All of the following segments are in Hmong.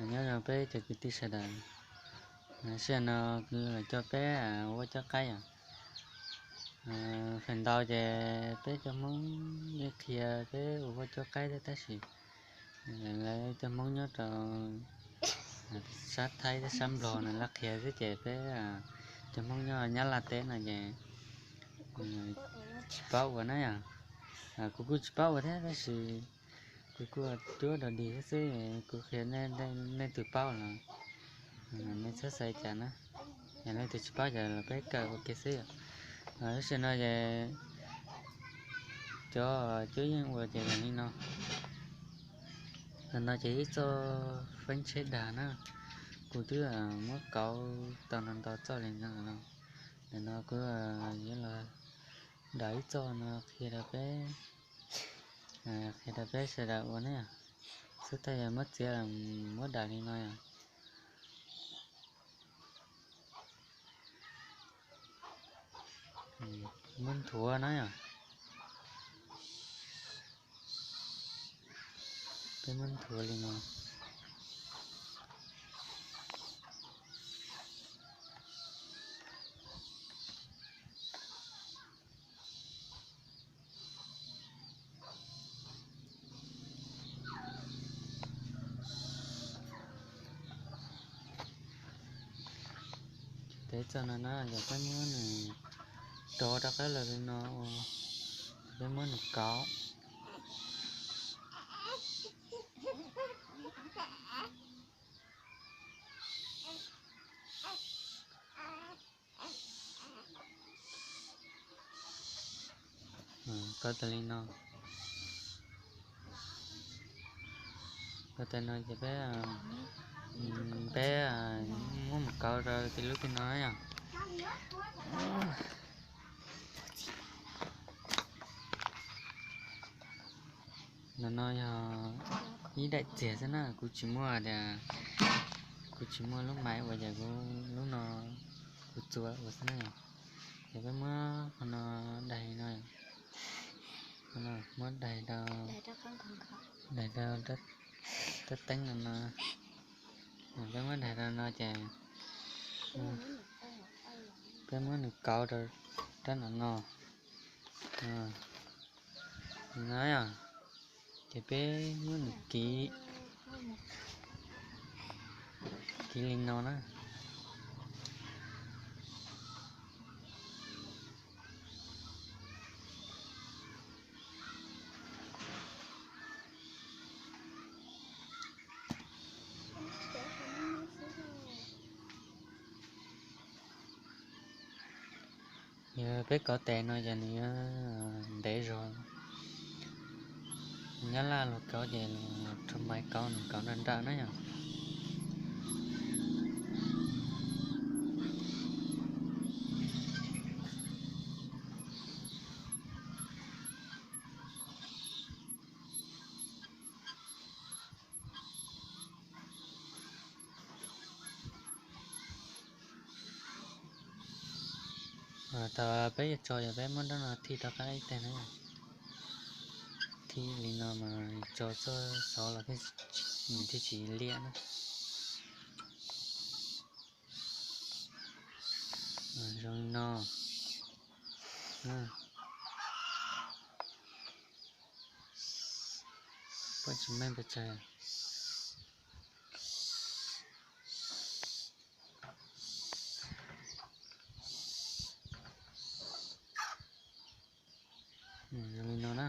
Nyob zoo peb cov kwv tij sawv daws, sij hawm no kuv los coj peb ua coj qaib yom. Feem ntau ces peb cov Hmoob yeej qhia peb ua coj qaib thiab tab sis lawv cov Hmoob nyob rau sab Thaib thiab sab Nplog no lawv qhia xwb ces peb cov Hmoob nyob Nyab Laj teb no ces tsis paub ua na yom. Kuv kuj tsis paub ua thiab tab sis kuv kuj cuab dog dig xwb xwb, kuv qhia nej tus paub los nej txhob xav cas na, yog leej twg tsis paub ces los peb kawm ua ke xwb yom. Lub sij hawm no ces cov cuab yeej ua ces zoo li no. Ntawm no ces ib txoj feeb tsheb dag na, kuv twb muab kauv tau ntau ntau txoj li no los. Ntawm no kuv yuav los daws ib txoj no qhia rau peb, qhia rau peb sawv daws ua na. Xub thawj yog muab txiav, muab daws li no yom. Muab nthuav na yom. Peb muab nthuav li no. Ces txoj no na yog peb muab nws rov rau qab los li no, peb muab nws kauv. Kauv tas li no. Kauv tas no ces peb, peb muab mus kauv rau tej lub tej no yom. Ntawm no yog ib daim txiag xwb na, kuv tsis muaj tias, kuv tsis muaj lub maiv ua ces kuv lub no kuv txua ua xwb na. Ces peb muab qhov no daig no, muab daig rau, daig rau rab teeb no no. Peb muab daig rau no ces peb muab nws kauv rau rab no no. No yom, ces peb muab nws kiv, kiv li no na. Yog peb kauv tes no ces nws yuav ntev zog. Nyab laj luag kauv ces rho maiv kauv, nws kauv nrawm nrawm na yom. Thaum peb yuav tso yog peb muab rab no thij rov qab ib teg na, thij li no mas tso txoj xauv los nws thiaj tsis liam na. Zoo li no. Poj tsis meej pes tsawg. Zoo li no na.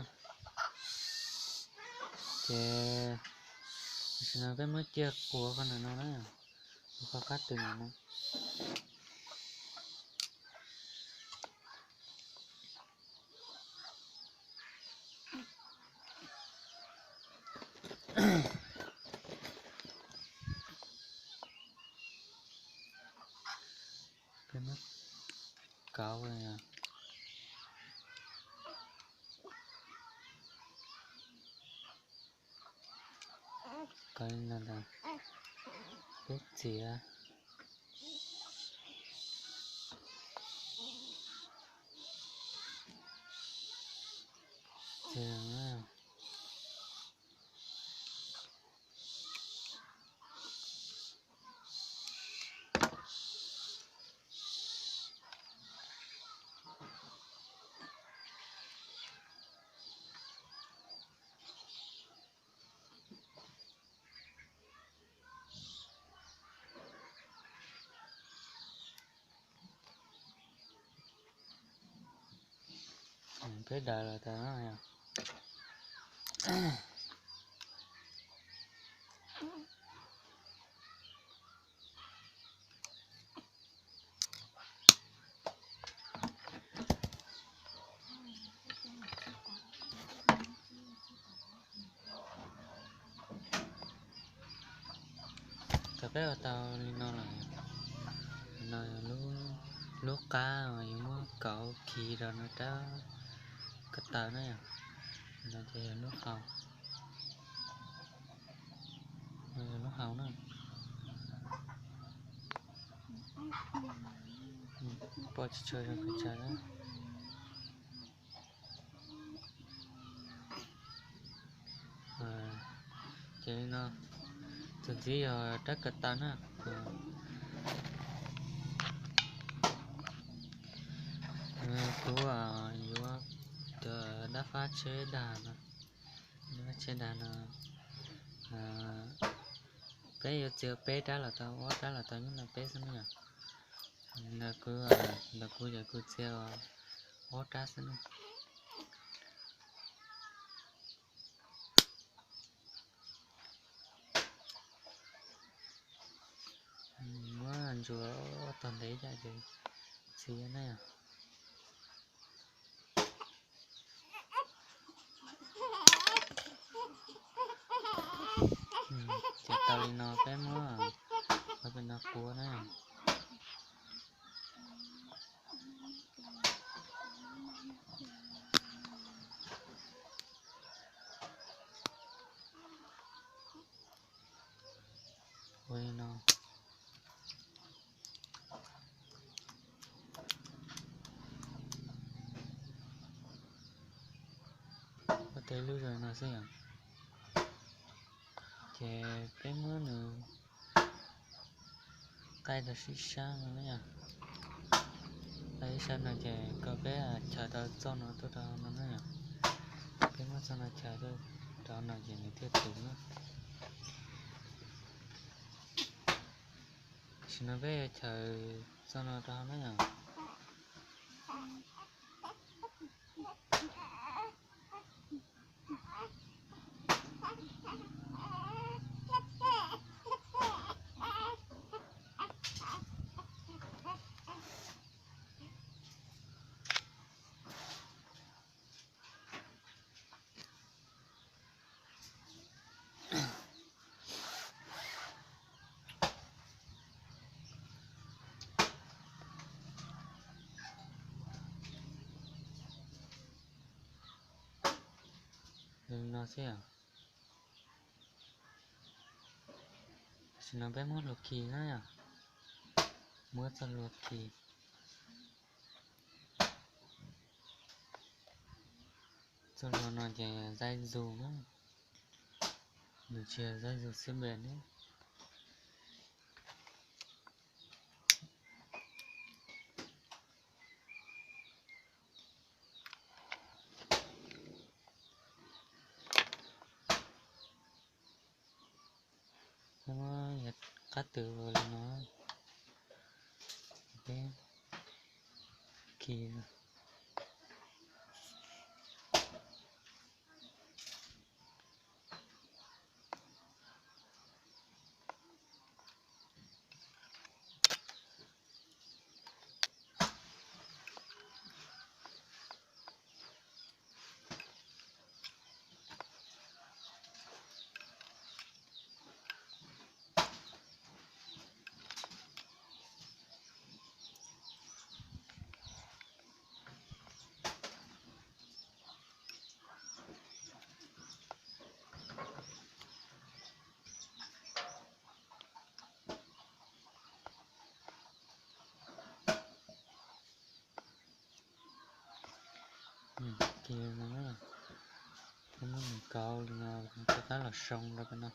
Ces tam sim no peb muab ciaj quav qhov ntawm no na, qhov qab twg no na. Peb muab kauv, kauv li no ntag, peb txiav, txiav. Sawv daws los tas no yog. Thaum peb ua tau li no lawm, no yog lub qab uas yus muab kauv khi rau no rab ko taw na yom. No ces yog lub hau, no yog lub hau na. Poj tsis tshua zoo pes tsawg na. Ces li no, tus ntxiv yog rab ko taw na. Kuv yuav cov dab fab tsheb dag no, dab fab tsheb dag no, peb yuav txiav peb rab los tau, ob rab los tau, nyob no peb xwb na yom. Ntawm kuv, ntawm kuv ces kuv txiav ob rab xwb na. Muab ntsuas tog ntev caj ces txiav na yom. Ces tau li no peb muab qhov pem no quav na. Ua li no. Ua tau lub zoo no xwb yom. Ces peb muab nws qaij rau sib sab no na yom. Qaij sib sab no ces kom peb chaws tau txoj no tuaj rau no na yom. Peb muab txoj no chaws tuaj rau no ces nws thiaj tus na. Tam sim no peb yuav chaws txoj no rau na yom. Li no xwb yom. Tam sim no peb muab hlua khi na yom. Muab txoj hlua khi. Txoj hlua no ces zaib zus na, nws tsis yog zaib zus xwb npe ne. Muab qab tw li no, peb khi. Ces no, muab nws kauv li no, rov qab los soo rau pem no.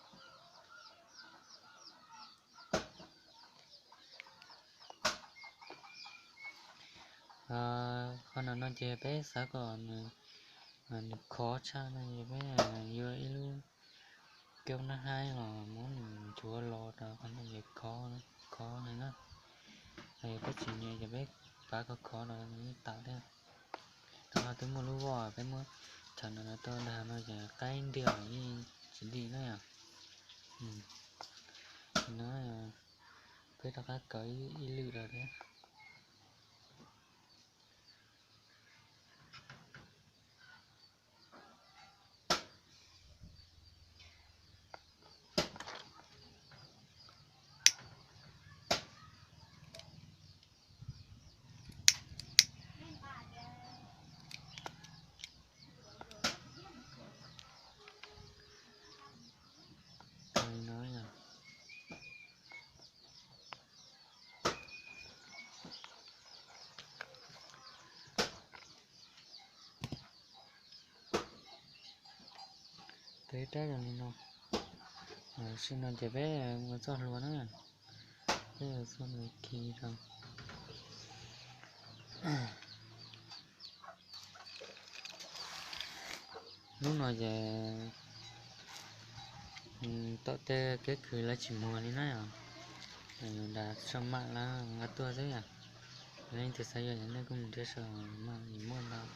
Qhov no no ces peb xav kom nws khov tshaj no ces peb yuav ib lub koob nab haib los muab nws nchuav los rau qhov no ces khov, khov no na. Yog peb tsis nyiam ces peb pav khov khov los yeej tau thiab. Thaum no twb muaj lub voj peb muab chaws no rau tau dag no ces qaib ntiag los yeej tsis dim na yom. No peb rov qab kaw ib lwm rau thiab. Peb rab zoo li no, tam sim no ces peb ua txoj hlua na, peb ua txoj hlua khi rau. Lub no ces tom tej kev khwv lawv tsis muag li na yom, nram Sa Mam lawv nqa tuaj xwb yom. Leej twg xav yuav ces nej kuj mus nrhiav saum Mam muaj ntau.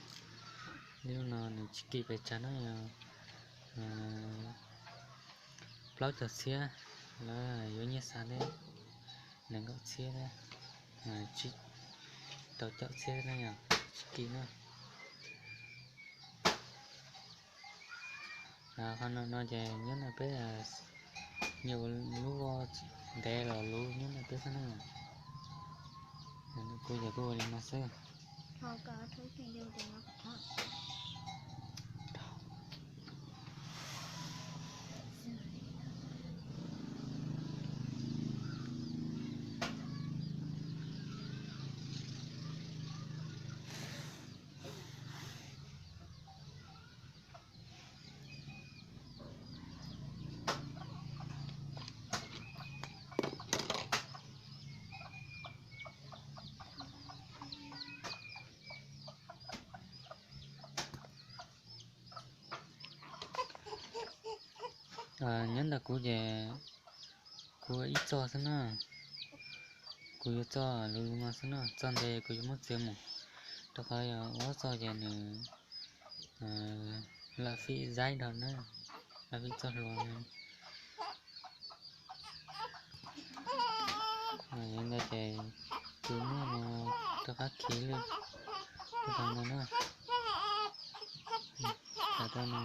Lub no nws tsis kim pes tsawg na yom, plaub caug txhiab, lawv yuav nyiaj xa thiab, nees nkaum txhiab thiab, tsib, rau caum txhiab na yom, tsis kim na. Qhov no no ces nyob ntawm peb, nyias ua lub voj ntev los luv nyob ntawm peb xwb na. Kuv ces kuj ua li no xwb. Nyob ntawm kuv ces kuv ua ib txoj xwb na. Kuv yuav txoj luv luv no xwb na, txoj ntev kuv yuav muab txiav mus, rau qhov yog ua ob txoj ces nws lam fim zaib dhau na, lam fim txoj hlua. Yog li ntawd ces kuv muab no rov qab khi lwm, rau no na, rau no,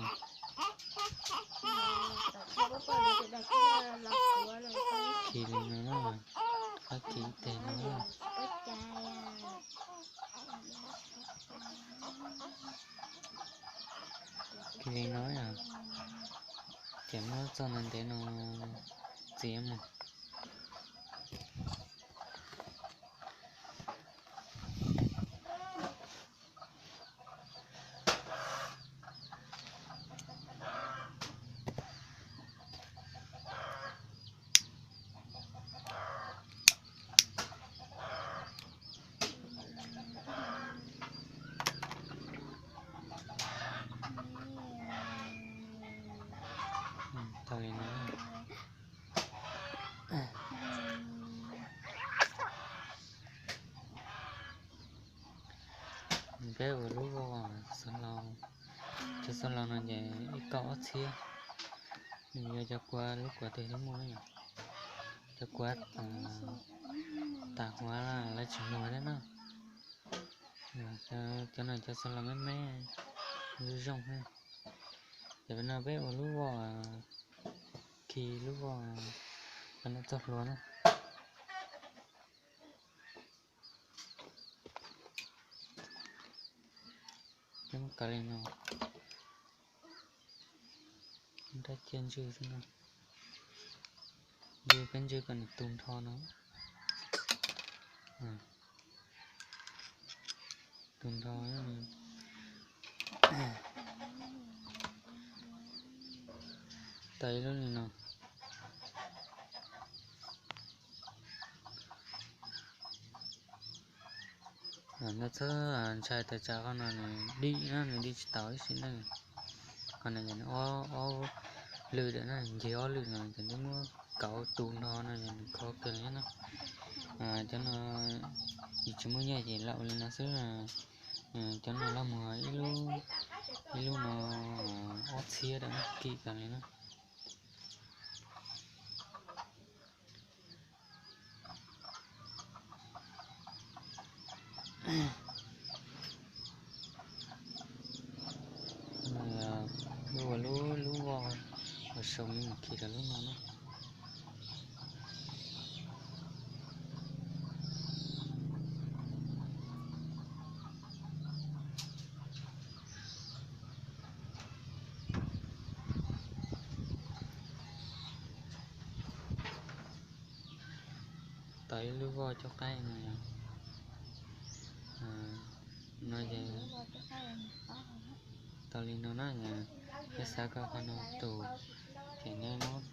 khi li no na, rov qab khi ib teg no na. Khi li no, ces muab txoj ntev ntev no txiav mus. Tau li no. Peb ua lub voj xov laus, cov xov laus no ces ib kaum ob txhiab, nws yog cov kua, lub kua twg twb muaj na yom. Cov kua tas huav lawv tsis muag thiab na. Cov no cov xov laus me me, zoo zoo thiab. Ces peb no peb ua lub voj, khi lub voj, qhov no txoj hlua na. Peb muab kaw li no, rab ciab ntswj xwb na, ntswj peb ntswj kom nws tu nrho no, tu nrho. Tau ib lub li no. Ntawd txhob ntshai tas tsam qhov no nws dim na, nws dim tsis tau ib sim neej. Qhov no ces nws ob, ob lwm lawm na, ncig ob lwm no ces twb muab kauv tu nrho no ces nws khov kawg li na. Cov no yus tsis muaj nyiaj ces lam ua li no xwb. Cov no los mus ib lub, ib lub no ob txhiab da, kim tas li na. Lub ua lub, lub voj ua sau li mus khi rau lub no na. Tau ib lub voj coj qaib no yom. No ces tau li no na yom. Yog xav kom qhov no tus, ces nej muab